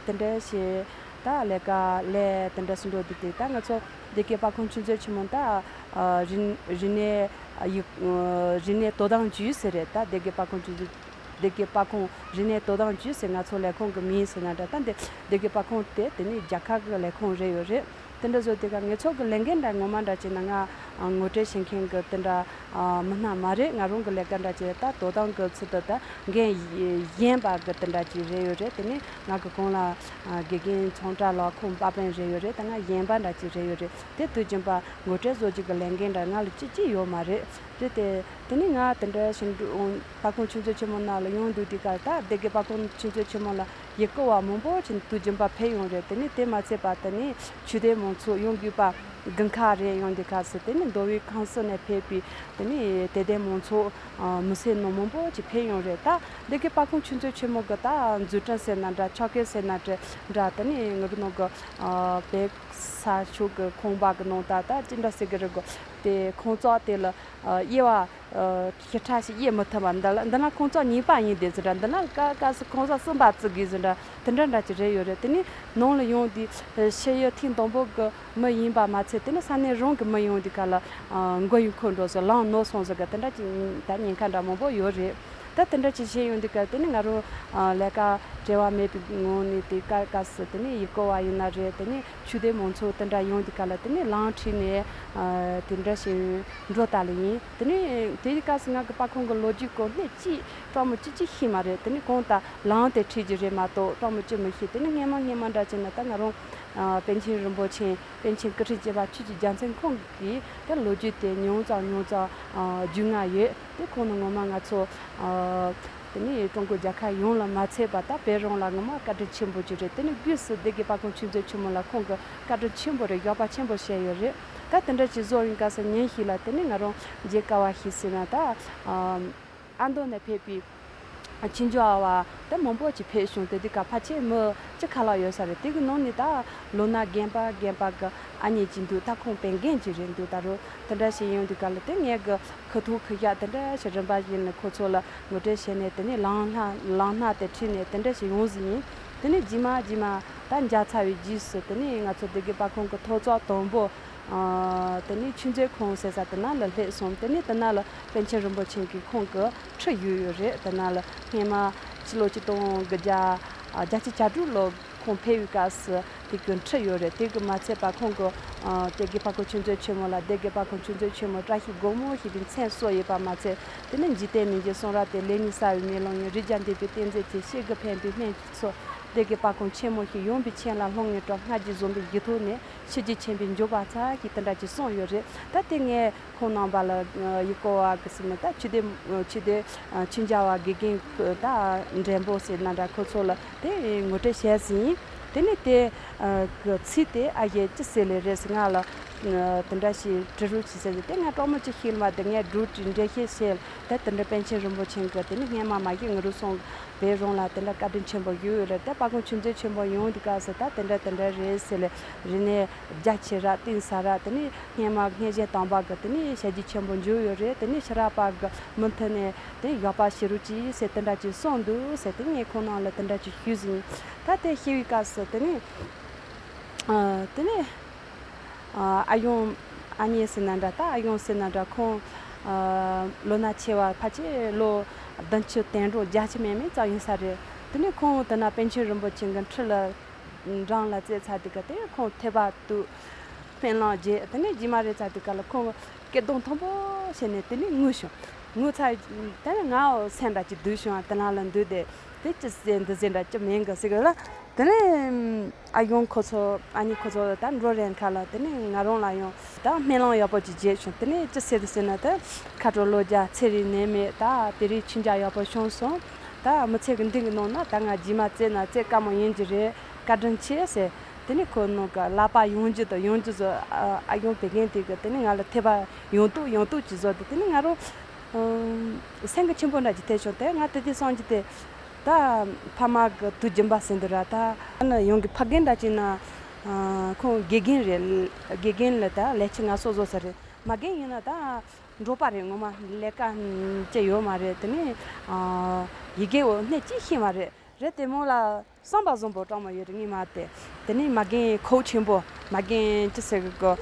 དེ་འདྲ་ཞིག་ད་ལས་ཀ་ལས་དེ་འདྲ་སུ་འགྲོ་དུས་དེ་ད་ང་ཚོ་སྡེ་དགེ་དཔལ་ཁང་ཆོས་མཛོད་ཆེན་མོ་ད་རིག་རིག་གནས་ཡིག་རིག་གནས་དོ་དམ་ཅུས་ཟེར་རེད། ད་སྡེ་དགེ་དཔལ་ཁང་ཆོས་མཛོད་སྡེ་དགེ་དཔལ་ཁང་རིག་གནས་དོ་དམ་ཅུས་ཟེར་ང་ཚོ་ལས་ཁུངས་ཀྱི་མིང་ཟེར་ན་འདྲ། ད་འདི་སྡེ་དགེ་དཔལ་ཁང་དེ་དེ་ནི་རྒྱལ་ཁབ་ཀྱི་ལས་ཁུངས་རེད་ཡོད་རེད། དེ་འདྲ་བཟོ་དེ་ག་ངེད་ཚོ་གི་ལས་འགན་འདྲ་ངོ་མ་འདྲ་བྱས་ན་ང་ངོ་སྤྲོད་བྱེད་མཁན་གྱི་དེ་འདྲ་མི་སྣ་མ་རེད། ང་རང་གི་ལས་ཀ་འདྲ་བྱས་ད་དོ་དམ་གྱི་ཚུལ་དུ་ད་འགན་གཞན་པ་གི་དེ་འདྲ་ཅིག་རེད་ཡོད་རེད། དེ་ནི་ང་གི་གོང་ལ་དགེ་རྒན་ཚོང་བཀྲ་ལགས་ཁོང་པ་པན་རེད་ཡོད་རེད། ད་ང་གཞན་པ་འདྲ་ཅིག་རེད་ཡོད་རེད། དེ་དུས་རྒྱུན་པ་ངོ་སྤྲོད་བཟོ་རྒྱུ་གི་ལས་འགན་འདྲ་ང་ལ་ཅི་ཅི་ཡོད་མ་རེད། རེད་དེ། དེ་ནས་ང་དེ་འདྲ་ཞིག་འགྲོ་དཔལ་ཁང་ཆོས་མཛོད་ཆེན་མོ་ནང་ལ་ཡོང་དུས་དེ་ག་ད་སྡེ་དགེ་དཔལ་ཁང་ཆོས་མཛོད་ཆེན་མོ་ལ་ཡི་གེ་བ་མང་པོ་ཞིག་དུས་རྒྱུན་པ་ཕེབས་ཡོང་རེད། དེ་ནས་དེ་མ་ཚད་པ་དེ་ནས་ཆོས་སྡེ་མང་ཚོགས་ཡོང་དགོས་པ་དགུན་ཁ་རེད། ཡོང་དུས་སྐབས་སུ་དེ་ནས་མདོ་དབུས་ཁམས་གསུམ་ནས་ཕེབས་པའི་དེ་ནས་དད་ལྡན་མང་ཚོགས་མི་སེར་ནང་མང་པོ་ཞིག་ཕེབས་ཡོང་རེད། ད་སྡེ་དགེ་དཔལ་ཁང་ཆོས་མཛོད་ཆེན་མོ་གི་ད་མཛོད་ཁྲིམས་ཟེར་ན་འདྲ། ཆོ་ག་ཟེར་ན་འདྲ། དེ་ནས་ང་རང་ནང་གི་བོད་ས་ཕྱོགས་ཀྱི་ཁང་པ་གི་ནང་ད་ད་ཅི་འདྲ་ཟེར་གི་རེད་གོ། དེ་ཁང་བརྩེགས་དེ་ལ་དབྱེ་བ་ཞིབ་ཕྲ་ཞིག་དབྱེ་མི་ཐུབ་པ། འདི་ལ་འདི་ན་ཁང་བརྩེགས་གཉིས་པ་ཡིན་དེ་ཟེར་འདྲ། འདི་ན་ཀ་ཀ་སི་ཁང་བརྩེགས་གསུམ་པ་བརྩི་དགོས་ཟེར་འདྲ། དེ་འདྲ་འདྲ་ཅིག་རེད་ཡོད་རེད། དེ་ནས་ནང་ལ་ཡོང་དུས་ཕྱི་ཡུལ་ཐེངས་དང་པོ་གི་མི་ཡིན་པ་མ་ཚད་དེ་ནས་ས་གནས་རང་གི་མི་ཡོང་དུས་ག་ལ་མགོ་ཡུ་འཁོར་འགྲོ་སོང་། ལངས་ནོར་སོང་ཟེར་གི་དེ་འདྲ་ཅིག་ད་ཉེན་ཁ་འདྲ་མང་པོ་ཡོད་རེད། ད་དེ་འདྲ་ཅིག་བྱས་ཡོང་དུས་ག་དེ་ནས་ང་རང་ལས་ཀ་བྲེལ་བ་མེད་པའི་ངང་ནས་དེ་ཀ་ཀ་སི་དེ་ནས་ཡི་གེ་བ་ཡིན་ན་རེད། དེ་ནས་ཆོས་སྡེ་མང་ཚོགས་དེ་འདྲ་ཡོང་དུས་ག་ལ་དེ་ནས་ལམ་ཁྲིད་ནས་དེ་འདྲ་ཞིག་འགྲོ་ད་ལ་ཡིན། དེ་ནས་དེའི་སྐབས་སུ་ང་གི་དཔལ་ཁང་གི་ལོ་རྒྱུས་སྐོར་སྣེ་གཅིག་སྤྲང་མོ་གཅིག་གཅིག་ཤེས་མ་རེད། དེ་ནས་གང་ལྟར་ལམ་དེ་ཁྲིད་ཀྱི་རེད་མ་གཏོགས་སྤྲང་མོ་གཅིག་མི་ཤེས། དེ་ནས་སྔས་མ་སྔས་མ་འདྲ་བྱས་ན་ད་ང་རང་པཎ་ཆེན་རིན་པོ་ཆེ་པཎ་ཆེན་སྐུ་ཕྲེང་བཅུ་པ་ཆོས་ཀྱི་རྒྱལ་མཚན་ཁོང་གིས་དེ་ལོ་རྒྱུས་དེ་ཉུང་ཙམ་ཉུང་ཙམ་བརྒྱུད་མྱོང་ཡོད། དེ་ཁོང་ནི་ངོ་མ་ང་ཚོ་དེ་ནས་ཀྲུང་གོ་རྒྱལ་ཁབ་ཡོངས་ལ་མ་ཚད་པ་ད་བོད་རང་ལ་ངོ་མ་བཀའ་དྲིན་ཆེན་པོ་ཅིག་རེད། དེ་ནས་སྒོས་སུ་སྡེ་དགེ་དཔལ་ཁང་ཆོས་མཛོད་ཆེན་མོ་ལ་ཁོང་གི་བཀའ་དྲིན་ཆེན་པོ་རེད། བཞག་པ་ཆེན་པོ་བྱས་ཡོད་རེད། ད་དེ་འདྲ་ཅིག་བཟོ་ཡིན་སྐབས་སུ་ཉིན་ཞིག་ལ་དེ་ནས་ང་རང་མཇལ་དཀའ་བ་ཞིག་ཟེར་ན་ད་ཨ་མདོ་ནས་ཕེབས་པའི་ཆོས་རྒྱུགས་པ་ད་མང་པོ་ཅིག་ཕེབས་བྱུང་། དེ་དུས་ཀ་ཕལ་ཆེར་མི་བཅུ་ཁ་ལྷག་ཡོད་ས་རེད། དེ་གི་ནང་ནས་ད་ལོ་ན་རྒན་པ་རྒན་པ་གི་ཨ་མྱེས་ཅིག་འདུག་ད་ཁོང་དཔོན་རྒན་ཅིག་རེད་འདུག་ད་རུང་དེ་འདྲ་ཞིག་ཡོང་དུས་ག་ལ་དེ་ངས་གི་ཁུ་ཐུག་ཁུ་ཤག་དེ་འདྲ་ཞིག་རིམ་པ་བཞིན་ནས་ཁོ་ཚོ་ལ་ངོ་སྤྲོད་བྱས་ནས་དེ་ནས་ལམ་སྣ་ལམ་སྣ་དེ་ཁྲིད་ནས་དེ་འདྲ་ཞིག་ཡོང་ཟིན་ཡིན། དེ་ནས་རྗེས་མ་རྗེས་མ་ད་མཇལ་ཚར་བའི་རྗེས་སུ་དེ་ནས་ང་ཚོ་སྡེ་དགེ་དཔལ་ཁང་གི་ཐོག་བརྩེགས་དང་པོ་དེ་ནས་ཆོས་མཛོད་ཁང་ཟེར་ས་དེ་ན་ལ་སླེབས་སོང་། དེ་ནས་དེ་ན་ལ་པཎ་ཆེན་རིན་པོ་ཆེ་གི་ཁོང་གི་ཁྲི་ཡོད་ཡོད་རེད། དེ་ན་ལ་སྔས་མ་ཕྱི་ལོ་ཆིག་སྟོང་དགུ་བརྒྱ་བརྒྱད་ཅུ་གྱ་དྲུག་ལོ་ ཁོང་ཕེབས་པའི་སྐབས་སུ་དེ་གི་འཁྲིད་ཡོད་རེད། དེ་གི་མ་ཚད་པ་ཁོང་གི་ཨ་སྡེ་དགེ་སྤ་རྐང་ཆོས་མཛོད་ཆེན་མོ་ལ་སྡེ་དགེ་སྤ་རྐང་ཆོས་མཛོད་ཆེན་མོ་བཀྲ་ཤིས་སྒོ་མོ་ཞེས་པའི་མཚན་གསོལ་ཡོད་པ་མ་ཚད། དེ་ནས་འཇིག་རྟེན་མི་མཇེད་གསུང་རབ་སྟེ། ལེགས་ཉེས་གསལ་བའི་མེ་ལོང་ཡིན། རིགས་བརྒྱ་འདུས་པའི་ཏིང་འཛིན་ཅན། སྐྱེ་དགུ་ཕན་པའི་སྨན་གྱི་མཚོ། སྡེ་དགེ་སྤ་རྐང་ཆེན་མོ་ཞེས། ཡངས་པའི་ཆོས་ལ་ལྷུང་བའི་གྲོགས། སྔར་རྗེས་བཟུང་བའི་རྒྱུ་ཐོག་ནས། ཕྱི་རྒྱལ་ཆེན་པོའི་འཇུག་པ་ཚར་ཞེས་དེ་འདྲ་ཅིག་གསུངས་ཡོད་རེད། ད་དེ་ངས་ཁོང་རྣམ་པ་ལ་ཡུལ་སྐོར་བ་གི་ཟེར་ནས། ད་ཆོས་སྡེ་ཆོས་སྡེ་ཆོས་མཇལ་བ་དགེ་རྒན་ད་འདྲེན་པོ་ཟེར་ན་འདྲ། ཁོ་ཚོ་ལ་དེ་ངོ་སྤྲོད་བྱས་ཟིན། དེ་ནས་དེ་གི་ཚིག་དེ་ཨ་ཡེ་ཅི་ཟེར་ལེ་རེད་ཟེར། ང་ལ་དེ་འདྲ་ཞིག་དྲི་རོགས་བྱེད་ཟེར་ཟིན། དེ་ང་སྤྲོ་མོ་ཅིག་ཤེས་མ། དེ་ངས་འགྲོ་དྲི་འགྲེལ་བཤད་བྱས། ད་དེ་འདྲ་པཎ་ཆེན་རིན་པོ་ཆེ་གི་དེ་ནས་སྔན་མ་མ་གི་ང་རུ་སོང་བའི་རུང་ལ་དེ་འདྲ་བཀའ་དྲིན་ཆེན་པོ་ཡོད་རེད། ད་སྤ་རྐང་ཆོས་མཛོད་ཆེན་པོ་ཡོང་དུས་སྐབས་སུ་ད་དེ་འདྲ་དེ་འདྲ་རེད་ཟེར་ལེ། རིག་གནས་རྒྱ་ཆེ་ར་གཏིང་ཟབ་ར། དེ་ནས་སྔན་མ་སྔོན་བྱོན་དམ་པ་གི་དེ་ནས་ཞལ་རྒྱུན་ཆེན་པོ་འཇུག་ཡོད་རེད། དེ་ནས་ཕྱི་རབས་པ་གི་མུ་མཐུད་ནས་དེ་ཡག་པ་བྱེད་རོགས་གྱིས་ཟེར་དེ་འདྲ་ཅིག་གསུངས་འདུག་ཟེར། དེ་ངས་ཁོང་རྣམས་ལ་དེ་འདྲ་ཅིག་ཞུས་ཟིན། ད་དེ་ཞུས་པའི་སྐབས་སུ་དེ་ནས་ཨ་དེ་ནས་ཨ་ཨ་ཡོང་ཨ་མྱེས་ཟེར་ན་འདྲ། ད་ཨ་ཡོང་ཟེར་ན་འདྲ། ཁོང་ཨ་ལོ་ན་ཆེ་བ། ཕལ་ཆེར་ལོ་བདུན་ཅུ་དོན་གྲངས་བརྒྱད་ཅུ་མན་མན་ཙམ་ཡིན་ས་རེད། དེ་ནས་ཁོང་དེ་ན་པཎ་ཆེན་རིན་པོ་ཆེ་གི་འཁྲིས་ལ་འགྲམ་ལ་བཙལ་ཚར་དུས་སྐབས་དེ་ཁོང་ཐོས་པ་དུས་སྨོན་ལམ་རྒྱས། དེ་ནས་རྗེས་མ་རེད་ཚར་དུས་སྐབས་ལ་ཁོང་སྐད་གདངས་མཐོན་པོ་བྱས་ནས་དེ་ནས་ངུ་བྱུང་། ངུ་ཚར། དེ་ནས་ང་སེམས་འདྲ་ཅིག་སྡུག་བྱུང་། དེ་ན་ལ་འདུག་སྟེ་དེ་ཅི་ཟེར་འདི་ཟེར་འདྲ་ཅི་མིན་གི་ཟེར་གི་ལ། དེ་ནས་ཨ་ཡོང་ཁོ་ཚོ་ཨ་མྱེས་ཁོ་ཚོ་ད་འགྲོ་རན་ཁ་ལ། དེ་ནས་ང་རང་ལ་ཡང་ད་སྨོན་ལམ་ཡག་པོ་ཅིག་རྒྱས་བྱུང་། དེ་ནས་ཅི་ཟེར་དུ་ཟེར་ན། ད་ཁ་དྲོ་ལོ་བརྒྱ་ཚེ་རིང་ནད་མེད། ད་དེ་རིང་ཆོས་མཇལ་ཡག་པོ་བྱུང་སོང་། ད་མི་ཚེ་གི་འདི་གི་ནང་ན་ད་ང་རྗེས་མ་བཙལ་ན་བཙལ་དཀའ་མོ་ཡིན་གྱི་རེད། བཀའ་དྲིན་ཆེ་ཟེར། དེ་ནས་ཁོ་ནང་གི་ལག་པ་ཡོང་རྒྱུ་དང་ཡོང་རྒྱུ་ཚོ་ཨ་ཡོང་བེད་མཁན་དེ་གི་དེ་ནས་ང་ལ་ཐེབས་པ་ཡོང་ཏོག་ཡོང་ཏོག་ཅིག་བཟོ་དུས། དེ་ནས་ང་རང་སེམས་ཀྱི་ཆེན་པོ་འདྲ་ཅིག་ཐེབས་བྱུང་། དེ་ང་དེ་དུས་སོང་གི་དེ། ད་ཕ་མ་གི་དུས་རྒྱུན་པ་ཟིན་དུ་ར། ད་ནི་ཡོང་གི་ཕ་རྒན་འདྲ་ཅིག་ན་ཁོང་དགེ་རྒན་རེད། དགེ་རྒན་ལ་ད་ལས་བྱེད་ངལ་གསོ་བཟོ་ས་རེད། མ་རྒན་ཡིན་ན་ད་འབྲོག་པ་རེད། ངོ་མ་ལས་ཀ་ཅི་ཡོད་མ་རེད། དེ་ནས་ཡི་གེ་འོ་སྣེ་གཅིག་ཤེས་མ་རེད། རེད་དེ་མོ་ལ་བསམ་པ་བཟང་པོ་སྤྲང་མོ་ཡོད་རེད། ངས་མ་དེ་དེ་ནས་མ་རྒན་ཁོག་ཆེན་པོ། མ་རྒན་ཅི་ཟེར་གི་གོ།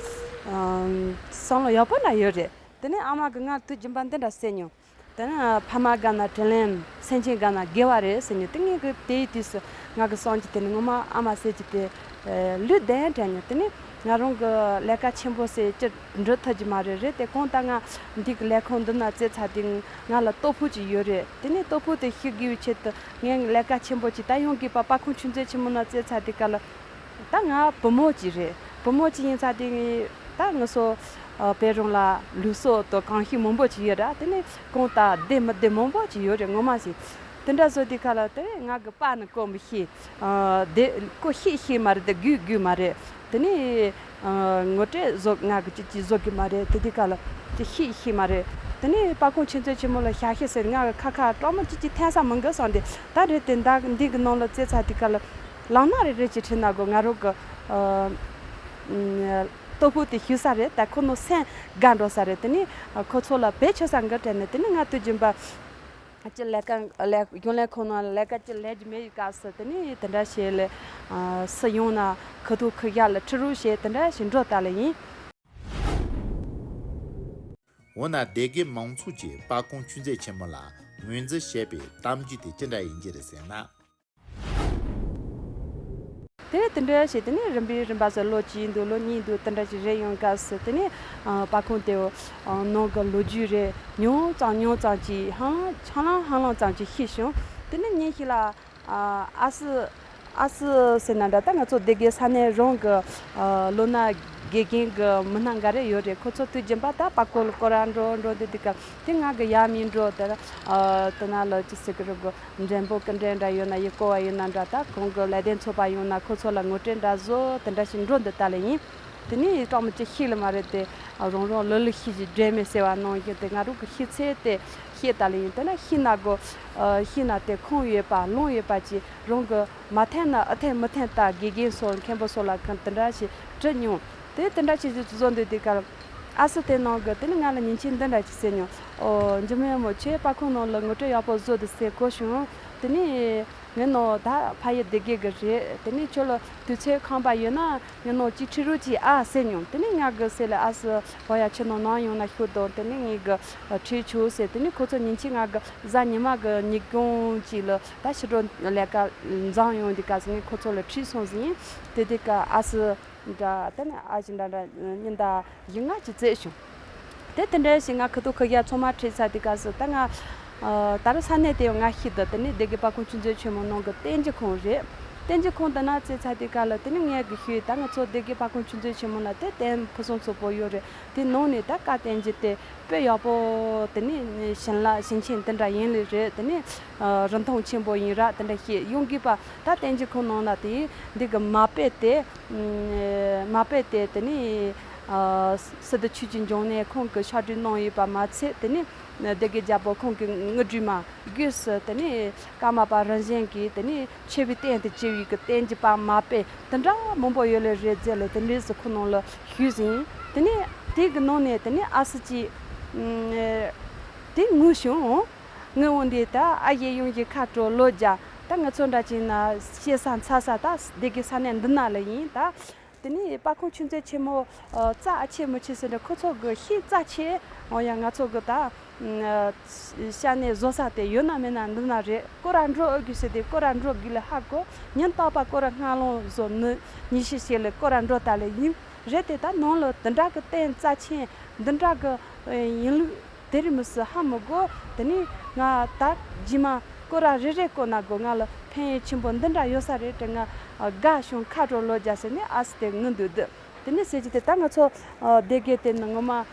བསམ་བློ་ཡག་པོ་འདྲ་ཡོད་རེད། དེ་ནས་ཨ་མ་གི་ང་དུས་རྒྱུན་པ་འདི་འདྲ་ཟེར་མྱོང་། དེ་ནས་ཕ་མ་དགའ་ན་དྲིན་ལན། སེམས་ཅན་དགའ་ན་དགེ་བ་རེད་ཟེར་མྱོང་། དེ་ངས་གི་དེའི་དུས་སུ་ང་གི་སོང་གི་དེ་ནས་ངོ་མ་ཨ་མ་ཟེར་གྱི་དེ་ལུས་ལྡན་དྲན་མྱོང་། དེ་ནས་ང་རང་གི་ལས་ཀ་ཆེན་པོ་ཟེར་ཅི་འགྲུབ་ཐུབ་ཀྱི་མ་རེད། རེད་དེ་གང་ལྟར་ང་འདི་གི་ལས་ཁུངས་འདི་ན་བཙལ་ཚར་དུས་ང་ལ་ལྟོ་ཕོགས་ཅིག་ཡོད་རེད། དེ་ནས་ལྟོ་ཕོགས་དེ་ཤི་དགོས་པའི་ཆེད་དུ་ངས་ལས་ཀ་ཆེན་པོ་ཅིག་ད་ཡོང་གི་པ། སྤ་རྐང་ཆོས་མཛོད་ཆེན་མོ་ན་བཙལ་ཚར་དུས་སྐབས་ལ། ད་ང་བུ་མོ་གཅིག་རེད། བུ་མོ་གཅིག་ཡིན་ཙང་དེ་ངས་ད་ང་ཚོ་ཨ་བོད་རང་ལ་ལུགས་སྲོལ་དང་གོམས་གཤིས་མང་པོ་ཅིག་ཡོད་ར། དེ་ནས་གང་ལྟར་བདེ་མི་བདེ་མང་པོ་ཅིག་ཡོད་རེད། ངོ་མ་ཞིག་དེ་འདྲ་བཟོ་དུས་སྐབས་ལ་དེ་ང་གི་པ་ནི་ཀོ་མི་ཤེས། ཨ་དེ་ཀོ་ཤེས་ཤེས་མ་རེད། དེ་དགོས་དགོས་མ་རེད། དེ་ནས་ཨ་ངོ་སྤྲོད་བཟོ་ང་གི་ཅི་ཅི་བཟོ་གི་མ་རེད། དེ་དུས་སྐབས་ལ་དེ་ཤེས་ཤེས་མ་རེད། དེ་ནས་སྤ་རྐང་ཆོས་མཛོད་ཆེན་མོ་ལ་ཞག་ཤེས་ཟེར། ང་གི་ཁ་ཁ་སྤྲང་མོ་ཅི་ཅི་འཐེན་ས་མི་འགི་སོང་སྟེ། ད་རེད་དེ་འདི་འདི་གི་ནང་ལ་བཙལ་ཚར་དུས་སྐབས་ལ། ལམ་སྣ་རེ་རེ་ཅིག་ཁྲིད་ན་གོ། ང་རང་གི་ཨ་ཨ་ལྟོ་ཕོགས་དེ་ཞུ་ས་རེད། ད་ཁོ་ནོ་སེམས་དགའ་འགྲོ་ས་རེད། དེ་ནས་ཁོ་ཚོ་ལ་བེད་སྤྱོད་ས་འགི་དྲན་ནས། དེ་ནས་ང་དུས་རྒྱུན་པ་ཅི་ལས་ཀ་ལས་གཞུང་ལས་ཁང་ནང་ལས་ཀ་ཅི་ལས་ཀྱི་མེད་ཡི་སྐབས་སུ་དེ་ནས་དེ་འདྲ་བྱས་ལས་ཨ་སུ་ཡོང་ན་ཁུ་ཐུག་ཁུ་ཡ་ལ་ཁྲིད་རོགས་བྱས། དེ་འདྲ་བྱས་འགྲོ་ད་ལེ་ཡིན། འོ་ན་སྡེ་དགེ་མང་ཚོགས་ཀྱིས་སྤ་རྐང་ཆོས་མཛོད་ཆེན་མོ་ལ་ངོས་འཛིན་བྱས་པའི་གཏམ་རྒྱུད་དེ་ཅི་འདྲ་ཡིན་གྱི་རེད་ཟེར་ན། དེ་ནས་དེ་འདྲ་བྱས། དེ་ནས་རིམ་པས་རིམ་པ་སོགས་ལོ་གཅིག་འདུག་ལོ་གཉིས་འདུག་དེ་འདྲ་ཞིག་རེད་ཡོང་སྐབས་སུ། དེ་ནས་ཨ་སྤ་རྐང་དེ་ཨ་ནང་གི་ལོ་རྒྱུས་རེད། ཉུང་ཙམ་ཉུང་ཙམ་ཅིག་ཧང་ཧང་ལང་ཧང་ལང་ཙམ་ཅིག་ཤེས་བྱུང་། དེ་ནས་ཉིན་ཞིག་ལ་ཨ་ཨ་སི་ཨ་སི་ཟེར་ན་འདྲ། ད་ང་ཚོ་སྡེ་དགེ་ས་གནས་རང་གི་ཨ་ལོ་ན་དགེ་རྒན་གི་མི་སྣ་འགའ་རེ་ཡོད་རེད། ཁོ་ཚོ་དུས་རྒྱུན་པ་ད་སྤ་རྐང་ལ་སྐོར་ར་འགྲོ་འགྲོ་དུས་དེ་ག་དེ་ང་གི་ཡ་མི་འགྲོ་དེ། ཨ་དེ་ན་ལ་ཅི་ཟེར་གི་རེད་གོ། འགྲེམས་པོ་ཀི་འདྲེ་འདྲ་ཡོད་ན། ཡི་གོ་བ་ཡོད་ན་འདྲ། ད་གོང་གི་ལས་དོན་ཚོགས་པ་ཡོང་ན་ཁོ་ཚོ་ལ་ངོ་སྤྲོད་འདྲ་བཟོ། དེ་འདྲ་ཞིག་འགྲོ་འདི་ལྟ་ལེ་ཡིན། དེ་ནས་སྤྲང་མོ་ཅི་ཤེས་ལ་མ་རེད། དེ་རང་རང་ལོ་ལོ་ཤེས་ཀྱི་སྒྲོན་མེ་ཟེར་བ་ནང་བཞིན་དེ་ང་རང་གི་ཤེས་ཚད་དེ་ཤེས་ལྟ་ལེ་ཡིན། དེ་ན་ཤེས་ན་གོ། ཤེས་ན་དེ་ཁུངས་ཡོད་པ་ལུང་ཡོད་པ་ཅིག་རང་གི་མ་འཐེན་ན་ཨ་འཐེན་མི་འཐེན། ད་དགེ་རྒན་སོགས་མཁན་པོ་སོགས་ལ་གང་དེ་འདྲ་ཞིག་དྲི་མྱོང་། དེ་དེ་འདྲ་ཞིག་བཟོ་འདོད་དེ་གར། ཨ་སི་དེ་ནང་གི་དེ་ནི་ང་ལ་ཉིན་གཅིག་འདི་འདྲ་ཅིག་ཟེར་མྱོང་། ཨོ་འཇུ་མོ་མོ་ཁྱོད་སྤ་རྐང་ནང་ལ་ངོ་སྤྲོད་ཡག་པོ་བཟོ་འདུག་ཟེར་གོ་བྱུང་ དེ་ནས་ངའི་ནང་ད་ཕ་ཡུལ་སྡེ་དགེ་གི་རེད། དེ་ནས་ཁྱོད་ལ་དུས་ཚོད་ཁོམ་པ་ཡོད་ན་ངའི་ནང་གཅིག་ཁྲིད་རོགས་གྱིས་ཨ་ཟེར་མྱོང་། དེ་ནས་ང་གི་སྲས་ལ་ཨ་སི་བ་ཡ་ཁྱོད་ནང་ནང་ཡོང་ན་ཤོད་དང་། དེ་ནས་ངས་གི་ཁྲིད་ཆོག་ཟེར། དེ་ནས་ཁོ་ཚོ་ཉིན་གཅིག་ང་གི་གཟའ་ཉི་མ་གི་ཉིན་གུང་གཅིག་ལ་ད་ཕྱི་དྲོ་ལས་ཀ་འཛོམས་ཡོང་དུས་སྐབས་སུ་ངས་ཁོ་ཚོ་ལ་ཁྲིད་སོང་ཟིན། དེ་དུས་ཀ་ཨ་སི་འདྲ་དེ་ནས་ཨ་ཞེ་འདྲ་འདྲ་ཉིན་ཟླ་བཞི་ལྔ་ཅིག་བཙལ་བྱུང་། དེ་དེ་འདྲ་ཞིག་ང་ཁ་ཐུག་ཁ་ཡ་ཚང་མ་ཁྲིད་ཚར་དུས་སྐབས་སུ་ད་ང་ཨ་ད་རུང་ས་གནས་དེ་ཡང་ང་ཤེས་འདུག་དེ་ནི་སྡེ་དགེ་པར་ཁང་ཆོས་མཛོད་ཆེན་མོ་ནང་གི་རྟེན་གཞི་ཁང་རེད། རྟེན་གཞི་ཁང་དེ་ན་བཙལ་ཚར་དུས་སྐབས་ལ་དེ་ནི་ངས་གི་ཤོད་ད་ང་ཚོ་སྡེ་དགེ་པར་ཁང་ཆོས་མཛོད་ཆེན་མོ་ལ་དེ་རྟེན་ཕུན་སུམ་ཚོགས་པོ་ཡོད་རེད། དེ་ནང་ནས་ད་བཀའ་བསྟན་འགྱུར་དེ་དཔེ་ཡག་པོ། དེ་ནི་བྱིན་རླབས་བྱིན་ཆེན་དེ་འདྲ་ཡིན་ལེ་རེད། དེ་ནི་ཨ་རིན་ཐང་ཆེན་པོ་ཡིན་ར་དེ་འདྲ་བཤད་ཡོང་གི་པ། ད་རྟེན་གཞི་ཁང་ནང་ལ་དེ་འདི་གི་མ་དཔེ་དེ་མ་དཔེ་དེ་དེ་ནི་ཨ་སི་ཏུ་ཆོས་ཀྱི་འབྱུང་གནས་ཁོང་གི་ཕྱག་བྲིས་གནང་ཡོད་པ་མ་ཚད། དེ་ནི་སྡེ་དགེ་རྒྱལ་པོ་ཁོང་གི་དངུལ་སྒྲོན་མ་སྒོས་སུ་དེ་ནི་ཀརྨ་པ་རིམ་བྱོན་གྱིས་དེ་ནི་ཆེ་བའི་རྟེན་དུ་བྱས་པའི་གི་རྟེན་གྱི་པར་མ་དཔེ་དེ་འདྲ་མང་པོ་ཡོད་ལེ་རེད་ཟེར་ལེ། དེ་འདྲས་སུ་ཁོ་ནང་ལ་ཞུས་ཟིན། དེ་ནི་དེ་གི་ནང་ནས་དེ་ནི་ཨ་སི་ཅིག་དེ་ངུ་བྱུང་། ངའི་འོང་འདི་ད་ཨ་ཡེ་ཡོང་གི་ཁ་དྲོ་ལོ་བརྒྱ། ད་ང་ཚོ་འདྲ་ཅིག་ན་ཤེས་ས་འཚ་ས་ད་སྡེ་དགེ་ས་གནས་འདི་ན་ལ་ཡིན། ད་དེ་ནི་པར་ཁང་ཆུ་མཛོད་ཆེན་མོ་ཨ་རྩ་ཨ་ཆེ་མི་ཆེ་ཟེར་འདྲ་ཁོ་ཚོ་གི་ཤེས་རྩ་ཆེ། འོ་ཡ་ང་ཚོ་གི་ད་ཨ་ཤ་ནས་བཟོ་ས་དེ་ཡོད་ན་མེད་ན་འདི་ན་རེད། སྐོར་ར་འགྲོ་ཨ་དགོས་ཟེར་དེ་སྐོར་ར་འགྲོ་དགོས་ལ་ཧ་གོ། ཉིན་རྟག་པ་སྐོར་ར་སྔ་ལོང་བཟོ་ནི་ཉི་ཤུ་ཞིག་ལ་སྐོར་ར་འགྲོ་ད་ལ་ཡིན། རེད་དེ་ད་ནང་ལ་འདི་འདྲ་གི་རྟེན་རྩ་ཆེན་འདི་འདྲ་གི་ཡིན་ལུགས། དེ་རིང་མི་སྲིད་ཧ་མི་གོ། དེ་ནས་ང་ད་རྗེས་མ་སྐོར་ར་རེ་རེ་བསྐོར་ན་དགོས། ང་ལ་ཕན་ཡོན་ཆེན་པོ་འདི་འདྲ་ཡོད་ས་རེད་དྲན། ང་དགའ་བྱུང་། ཁ་དྲོ་ལོ་བརྒྱ་ཟེར་ནས་ཨ་སི་དེ་ངུ་འདུག་འདི། དེ་ནས་ཟེར་གྱི་དེ་ད་ང་ཚོ་ཨ་སྡེ་དགེ་དེ་ནི་ངོ་མ་ཨ་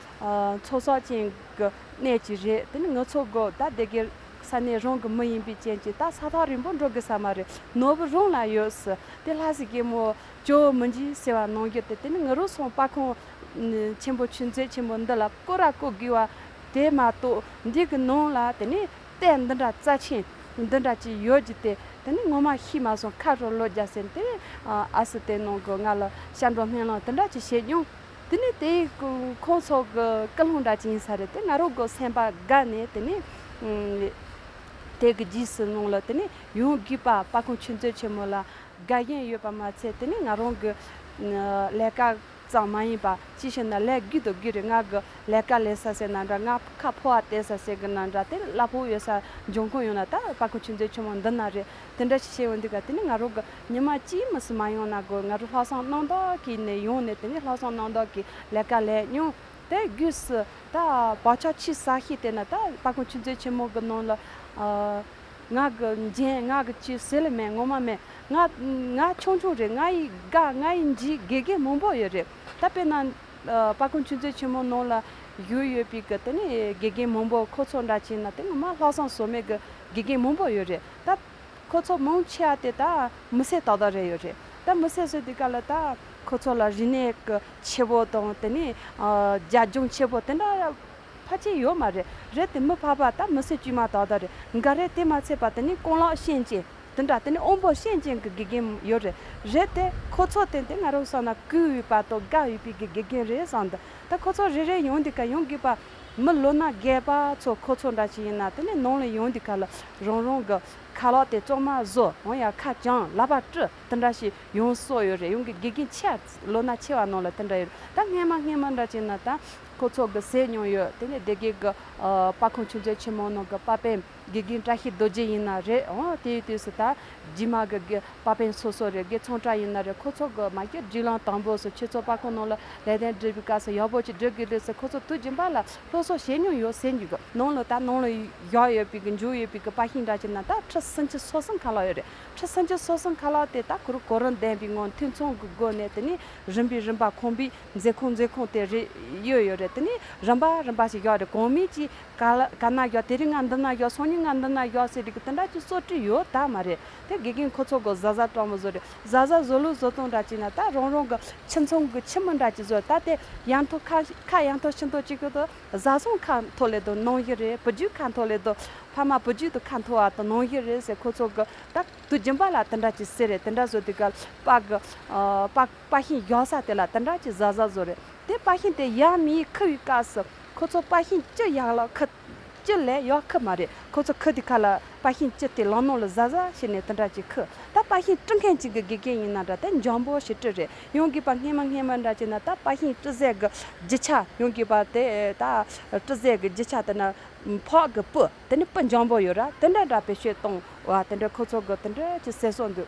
ཚོགས་བསགས་ཅན་གྱི་གནས་ཅིག་རེད། དེ་ནི་ང་ཚོ་དགོས་ད་སྡེ་དགེ་ས་གནས་རང་གི་མི་ཡིན་པའི་རྐྱེན་གྱིས་ད་ས་ཐག་རིང་པོ་འགྲོ་དགོས་ས་མ་རེད། ནོར་བུ་རང་ལ་ཡོད་སྲིད། དེ་ལྷ་སྲས་སྐྱེས་མོ་ཇོ་བོ་མི་འཇིགས་ཟེར་བ་ནང་བཞིན་དེ། དེ་ནི་ང་རང་སོང་པར་ཁང་ཆེན་པོ་ཆུ་མཛོད་ཆེན་མོ་འདི་ལ་སྐོར་ར་སྐོར་དགོས་པ་དེ་མ་གཏོགས་འདི་གི་ནང་ལ་དེ་ནི་རྟེན་འདི་འདྲ་རྩ་ཆེན་འདི་འདྲ་ཅིག་ཡོད་ཀྱི་དེ་དེ་ནི་ངོ་མ་ཤེས་མ་སོང་། ཁ་རོ་ལོ་རྒྱ་ཟེར་དེ་ཨ་སི་དེ་ནང་གི་ང་ལ་ཞབས་འདྲེན་སྨོན་ལམ་དེ་འདྲ་ཅིག་བྱེད་མྱོང་། དེ་ནི་དེ་ཁོང་ཚོ་གི་ཀུན་སློང་འདྲ་ཅིག་ཡིན་ས་རེད། དེ་ང་རང་གི་སེམས་པ་དགའ་ནས་དེ་ནི་དེ་གི་རྗེས་སུ་ནང་ལ་དེ་ནི་ཡོང་དགོས་པ། པར་ཁང་ཆུ་མཛོད་ཆེན་མོ་ལ་དགའ་ཞེན་ཡོད་པ་མ་ཚད་དེ་ནི་ང་རང་གི་ལས་ཀ་ཙམ་མ་ཡིན་པ་ཅི་ཞིག་ན་ལས་དགོས་དང་དགོས་རེད། ང་གི་ལས་ཀ་ལས་ས་ཟེར་ན་འདྲ། ང་ཁ་ཕོ་བ་བལྟས་ས་ཟེར་གི་ན་འདྲ། དེ་གླ་ཕོགས་ཡོད་ས་འབྱུང་ཁུངས་ཡོང་ན་ད་པར་ཁང་ཆུ་མཛོད་ཆེན་མོ་འདི་ན་རེད། དེ་འདྲ་ཞིག་བྱས་ཡོང་དུས་ཀ་དེ་ནི་ང་རང་གི་ཉི་མ་གཅིག་མི་སྲིད་མ་ཡོང་ན་དགོས། ང་རང་ལྷག་བསམ་རྣམ་དག་གིས་ནས་ཡོང་ནས་དེ་ནི་ལྷག་བསམ་རྣམ་དག་གིས་ལས་ཀ་ལས་མྱོང་། དེ་དགོས་སུ་ད་བག་ཆགས་ཆེ་ས་ཞིག་བལྟས་ན་ད་པར་ཁང་ཆུ་མཛོད་ཆེན་མོ་གི་ནང་ལ་ཨ། ང་གི་འཇོན་ང་གི་ཅི་ཟེར་ལ་མེད། ངོ་མ་མེད། ང་ང་ཆུང་ཆུང་རེད། ང་ཡི་དགའ་ང་ཡི་འཇིགས་དགེ་རྒན་མང་པོ་ཡོད་རེད། ད་དཔེར་ན་ཨ་པར་ཁང་ཆུ་མཛོད་ཆེན་མོ་ནང་ལ་བཞུགས་ཡོད་པའི་གི་དེ་ནི་དགེ་རྒན་མང་པོ་ཁོ་ཚོ་འདྲ་བྱས་ན་དེ་ངོ་མ་ལྷག་བསམ་ཟོལ་མེད་གི་དགེ་རྒན་མང་པོ་ཡོད་རེད། ད་ཁོ་ཚོ་མང་ཆེ་བ་དེ་ད་མི་སེར་ཏག་ཏག་རེད་ཡོད་རེད། ད་མི་སེར་ཟེར་དུས་ག་ལ་ད་ཁོ་ཚོ་ལ་རིག་གནས་གི་ཆེ་བོ་དང་དེ་ནི་ཨ་རྒྱ་ལྗོངས་ཆེ་བོ་དེ་འདྲ་ཕལ་ཆེར་ཡོད་མ་རེད། རེད་དེ་མི་ཕལ་པ་ད་མི་སེར་དཀྱུས་མ་ཏག་ཏག་རེད། འགའ་རེ་དེ་མ་ཚད་པ་དེ་ནི་རྐང་ལག་ཤན་ཅན་དེ་འདྲ་དེ་ནི་དབང་པོ་ཤན་ཅན་གྱི་དགེ་རྒན་ཡོད་རེད། རེད་དེ་ཁོ་ཚོ་དེ་དེ་ང་རང་བསམ་ན་གུས་ཡོད་པ་དང་དགའ་ཡོད་པའི་གི་དགེ་རྒན་རེད་བསམ་འདུག་ད་ཁོ་ཚོ་རེ་རེ་ཡོང་དུས་ཀ་ཡོང་དགོས་པ། མི་ལོ་ན་རྒས་པ་ཚོ་ཁོ་ཚོ་འདྲ་ཞིག་ཡིན་ན་དེ་ནི་ནང་ལ་ཡོང་དུས་ཀ་ལ་རང་རང་གི་ཁ་ལག་དེ་གཙང་མ་བཟོ། འོང་ཡ་ཁ་བྱང་ལག་པ་བཀྲུ། དེ་འདྲ་ཞིག་ཡོང་སྲོལ་ཡོད་རེད། ཡོང་གི་དགེ་རྒན་ཆེ་བ་ལོ་ན་ཆེ་བ་ནང་ལ་དེ་འདྲ་ཡོད་རེད། ད་སྔས་མ་སྔས་མ་འདྲ་བྱས་ན་ད་ཁོ་ཚོ་གི་ཟས་མྱོང་ཡོད། དེ་ནས་སྡེ་དགེ་གི་ཨ་པར་ཁང་ཆུ་མཛོད་ཆེན་མོ་ནང་གི་པར་པན་དགེ་རྒན་བཀྲ་ཤིས་རྡོ་རྗེ་ཡིན་ན་རེད། འོ་དེའི་དུས་སུ་ད་རྗེས་མ་གི་དགེ་པར་པན་སོ་སོ་རེད། དགེ་ཚོང་གྲྭ་ཡིན་ན་རེད། ཁོ་ཚོ་གི་མ་གི་སྒྲིག་ལམ་དང་པོ་སུ་ཁྱེད་ཚོ་པར་ཁང་ནང་ལ་ལས་དོན་སྒྲུབ་པའི་སྐབས་སུ་ཡག་པོ་ཅིག་སྒྲུབ་དགོས་རེད་ཟེར། ཁོ་ཚོ་དུས་རྒྱུན་པ་ལ་སློབ་གསོ་བྱེད་མྱོང་ཡོད་ཟེར་གྱི་གི་ནང་ལ་ད་ནང་ལ་བཞག་ཡོད་པའི་གི་འཇུག་ཡོད་པའི་གི་པར་ཤིང་འདྲ་ཅིག་ན་ད་ཁྲི་སུམ་ཅུ་སོ་གསུམ་ཁ་ལག་ཡོད་རེད། ཁྲི་སུམ་ཅུ་སོ་གསུམ་ཁ་ལག་དེ་ད་ཁོ་རང་གོ་རིམ་ལྡན་པའི་ངང་འཐུས་ཚང་གི་སྒོ་ནས་དེ་ནས་རིམ་པས་རིམ་པ་ཁང་པའི་མཛེས་ཁང་མཛེས་ཁང་དེ་རེ་ཡོད་ཡོད་རེད། དེ་ནས་རིམ་པ་རིམ་པ་ཞིག་བཞག་རེད། གོང་མའི་ཅིག་ག་ལ་ག་ན་བཞག་དེ་རིང་ང་འདི་ན་བཞག་སང་ཉིན་ང་འདི་ན་བཞག་ཟེར་རིགས་དེ་འདྲ་ཅིག་གསོ་སྤྲོས་ཡོད་ད་མ་རེད། དེ་དགེ་རྒན་ཁོ་ཚོ་གི་གཟབ་གཟབ་སྤྲང་པོ་བཟོ་རེད། གཟབ་གཟབ་བཟོ་ལུགས་བཟོ་སྟངས་འདྲ་ཅིག་ན་ད་རང་རང་གི་ཁྱིམ་ཚང་གི་ཁྱིམ་མི་འདྲ་ཅིག་བཟོ། ད་དེ་ཡང་ཐོག་ཁ་ཁ་ཡང་ཐོག་ཤིན་ཏོག་ཅིག་གི་དུ་བཟའ་ཚང་ཁ་མཐོ་ལེ་དུ་ནང་བཞིན་རེད། བུ་རྒྱུད་ཁ་མཐོ་ལེ་དུ་ཕ་མ་བུ་རྒྱུད་དུ་ཁ་མཐོ་བ་དུ་ནང་བཞིན་རེད་ཟེར། ཁོ་ཚོ་གི་ད་དུ་སྦྱིན་པ་ལ་དེ་འདྲ་ཅིག་ཟེར་རེད། དེ་འདྲ་བཟོ་དུས་ག་པ་གི་ཨ་པ་པ་ཤིང་བཞག་ས་དེ་ལ་དེ་འདྲ་ཅིག་གཟབ་གཟབ་བཟོ་རེད། དེ་པ་ཤིང་དེ་ཡར་མི་ཁུ་བའི་སྐབས་སུ་ཁོ་ཚོ་པ་ཤིང་ཅི་ཡར་ལ་ཁུ་ ཅི་ལས་ཡག་ཁུ་མ་རེད། ཁོ་ཚོ་ཁུ་དེ་ཁ་ལ་པར་ཤིང་ཅི་དེ་ལག་ནང་ལ་ཟ་ཟ་བྱས་ནས་དེ་འདྲ་ཅིག་ཁུ། ད་པར་ཤིང་བྲི་མཁན་ཅིག་གི་དགེ་རྒན་ཡིན་ན་འདྲ། དེ་འཇམ་པོ་ཞིག་བྲི་རེད། ཡོང་གི་པ་སྔས་མ་སྔས་མ་འདྲ་བྱས་ན་ད་པར་ཤིང་བྲི་ཟས་གི་རྒྱུ་ཆ། ཡོང་གི་པ་དེ་ད་བྲི་ཟས་གི་རྒྱུ་ཆ་དེ་ན་ཕག་གི་སྤུ་དེ་ནི་སྤུ་འཇམ་པོ་ཡོད་ར། དེ་འདྲ་འདྲ་བེད་སྤྱོད་གཏོང་བ། དེ་འདྲ་ཁོ་ཚོ་གི་དེ་འདྲ་ཅིག་ཟེར་སྲོལ་འདུག